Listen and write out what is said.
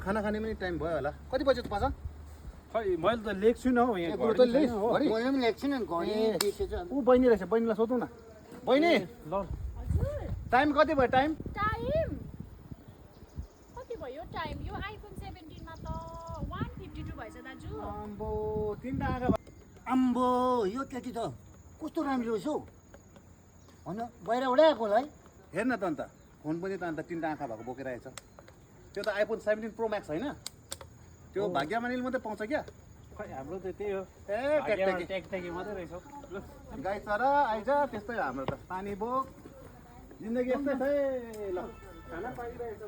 खाना खाने पनि टाइम भयो होला कति बजे त पर्छ खै मैले त लेख्छु छुइनँ हौ यहाँ ए, तँ लेख, हो घडी। मैले पनि लेख्छु नि घडी बिर्सेछ ऊ बहिनी रहेछ बहिनीलाई सोधौँ न बहिनी ल हजुर टाइम कति भयो टाइम टाइम कति भयो टाइम यो आइफोन 17 मा त 152 भएछ दाजु आम्बो तिनवटा आँखा आम्बो यो केटी त कस्तो राम्रो रहेछ हौ होइन बाहिरबाटै आएको होला है हेर्न त अन्त फोन पनि त अन्त तिनवटा आँखा भएको बोकेर आएछ त्यो त आइफोन 17 प्रो म्याक्स होइन त्यो भाग्यमानीले मात्रै पाउँछ क्या खै हाम्रो त त्यही हो ए ट्याकट्याकी ट्याकट्याकी मात्रै रहेछ हौ। ल गाई चरा आइज त्यस्तै हो हाम्रो त पानी बोक जिन्दगी यस्तै छ है ल खाना पाइरहेछ